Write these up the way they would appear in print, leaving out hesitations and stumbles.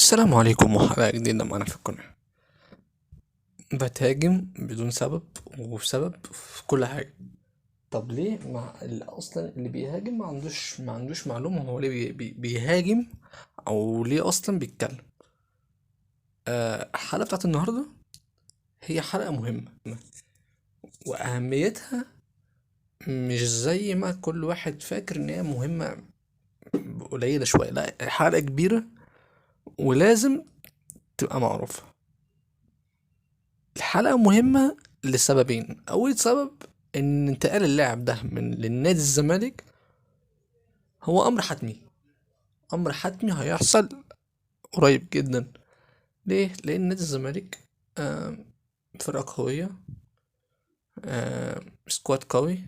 السلام عليكم وحلقة جديدة معانا في القناة. بتهاجم بدون سبب وبسبب في كل حاجة. طب ليه مع اصلا اللي بيهاجم ما عندوش معلومة هو ليه بي بي بيهاجم او ليه اصلا بيتكلم. الحلقة بتاعت النهاردة هي حلقة مهمة، واهميتها مش زي ما كل واحد فاكر ان هي مهمة قليلة شوية، لا حلقة كبيرة ولازم تبقى معروفة. الحلقة مهمة لسببين. أول سبب إن انتقال اللاعب ده من للنادي الزمالك هو أمر حتمي، أمر حتمي هيحصل قريب جدا. ليه؟ لأن نادي الزمالك فرقة قوية، squad قوي،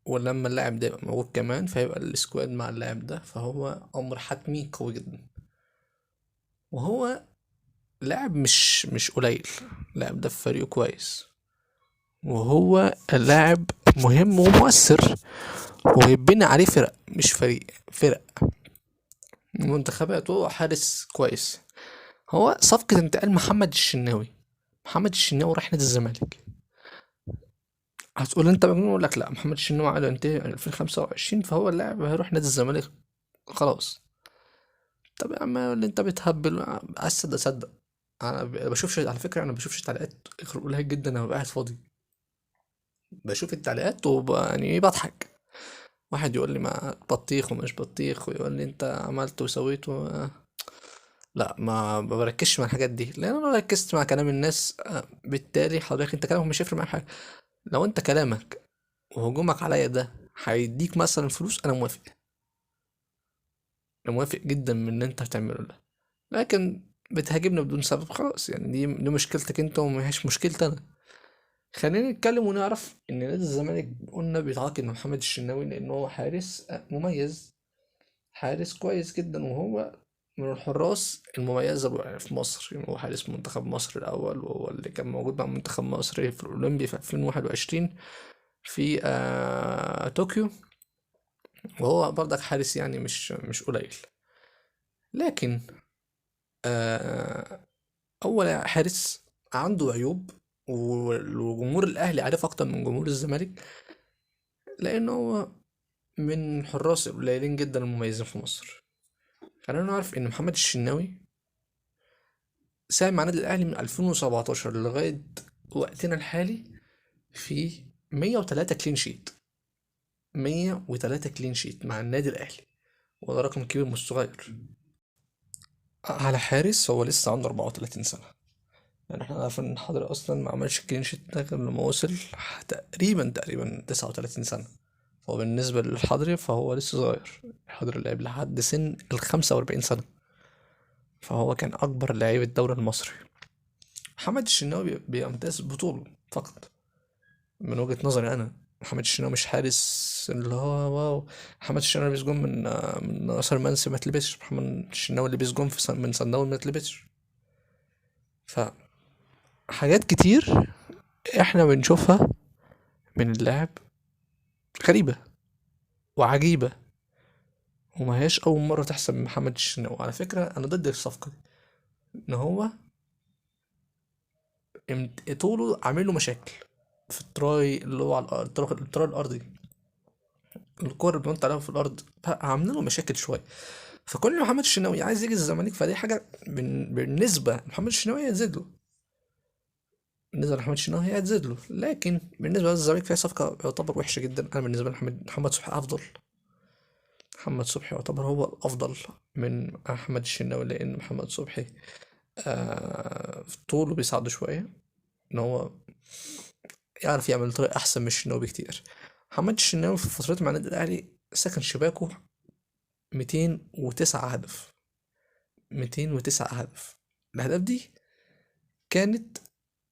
ولما اللاعب ده يبقى موجود كمان فيبقى ال squad مع اللاعب ده، فهو أمر حتمي قوي جدا. وهو لاعب مش قليل، اللاعب ده في فريقه كويس، وهو لاعب مهم ومؤثر، ويبني عليه فرق، مش فريق، فرق منتخبات، وهو حارس كويس. هو صفقة انتقال محمد الشناوي. محمد الشناوي راح نادي الزمالك. هتقول انت مجنون، اقول لك لا، محمد الشناوي عقده ينتهي 2025، فهو اللاعب هيروح نادي الزمالك خلاص. طب يا عم اللي انت بتهبل، عايز تصدق صدق. انا بشوفش على فكرة، انا بشوفش تعليقات غير قليل جدا، انا ببقى قاعد فاضي بشوف التعليقات يعني ايه، بضحك. واحد يقول لي ما بطيخ ومش بطيخ، ويقول لي انت عملت وسويت و... لا ما بركزش مع الحاجات دي، لان انا لو ركزت مع كلام الناس بالتالي حضرتك انت كلامك مش هيفرق معايا حاجه. لو انت كلامك وهجومك عليا ده هيديك مثلا فلوس، انا موافق، انا موافق جدا من اللي انت هتعمله ده. لكن بتهاجمني بدون سبب، خلاص يعني دي مشكلتك انت وما هيش مشكلتي انا. خلينا نتكلم ونعرف ان نادي الزمالك قلنا بيتعاقد مع محمد الشناوي لان هو حارس مميز، حارس كويس جدا، وهو من الحراس المميزة في مصر. يعني هو حارس منتخب مصر الأول، وهو اللي كان موجود مع منتخب مصر في الأولمبي في 2021 في طوكيو، وهو برضك حارس يعني مش قليل. لكن هو حارس عنده عيوب، وجمهور الأهلي عارف أكتر من جمهور الزمالك، لأنه هو من حراس القليلين جدا المميزين في مصر. خلينا نعرف إن محمد الشناوي ساهم مع النادي الأهلي من 2017 لغاية وقتنا الحالي في 103 clean sheet، 103 clean sheet مع النادي الأهلي، وده رقم كبير مش صغير على حارس هو لسه عنده 34 سنة. يعني احنا عارفين ان حضري اصلا ما عملش clean sheet ده غير لما وصل تقريبا 39 سنة، فهو بالنسبة للحضري فهو لسه صغير. الحضري لعب لحد سن 45 سنة، فهو كان أكبر لاعب الدوري المصري. محمد الشناوي بيمتاز بطوله فقط من وجهة نظري أنا. محمد الشناوي مش حارس اللي هو wow. محمد الشناوي لبس جون من ناصر منسي ما تلبسش، محمد الشناوي لبس جون من صن داونز ما تلبسش. فحاجات كتير احنا بنشوفها من اللاعب غريبة وعجيبة، وما هياش أول مرة تحصل من محمد الشناوي. على فكرة أنا ضد الصفقة دي، إن هو طوله عامل له مشاكل في ال try اللي هو على ال try الأرضي، الكور اللي بينط عليها في الأرض عاملين له مشاكل شوية. فكل محمد الشناوي عايز يجي الزمالك، فدي حاجة بالنسبة لمحمد الشناوي هيتزيد له، بالنسبة لمحمد الشناوي هي هتزيد له. لكن بالنسبة للزمالك فهي صفقة يعتبر وحشة جدا. أنا بالنسبة لمحمد محمد صبحي أفضل، محمد صبحي يعتبر هو الأفضل من أحمد الشناوي، لأن محمد صبحي في طوله بيساعده شوية إن هو يعرف يعمل طريقة أحسن من الشناوي بكتير. محمد الشناوي في فترته مع النادي الأهلي سكن شباكه 209 هدف، 209 هدف. الأهداف دي كانت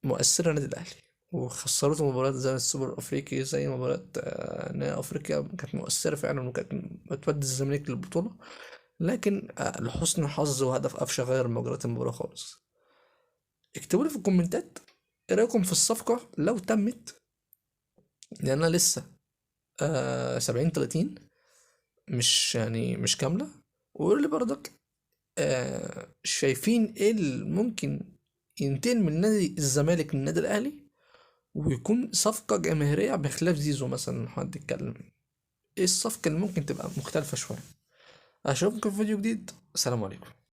مؤثرة للنادي الأهلي، وخسرته مباريات زي السوبر الأفريقي، زي مباراة نهائي أفريقيا، كانت مؤثرة فعلا وكانت بتودي الزمالك للبطولة. لكن لحسن الحظ وهدف قفشة غير مجريات المباراة خالص. اكتبوا لي في الكومنتات ايه رأيكم في الصفقة لو تمت، لأن أنا لسه 70-30، مش كاملة. وقولوا لي برضك شايفين ايه اللي ممكن ينتقل من نادي الزمالك للنادي الاهلي ويكون صفقة جماهيرية بخلاف زيزو مثلا؟ حد يتكلم ايه الصفقة اللي ممكن تبقى مختلفة شوية. اشوفكم في فيديو جديد، السلام عليكم.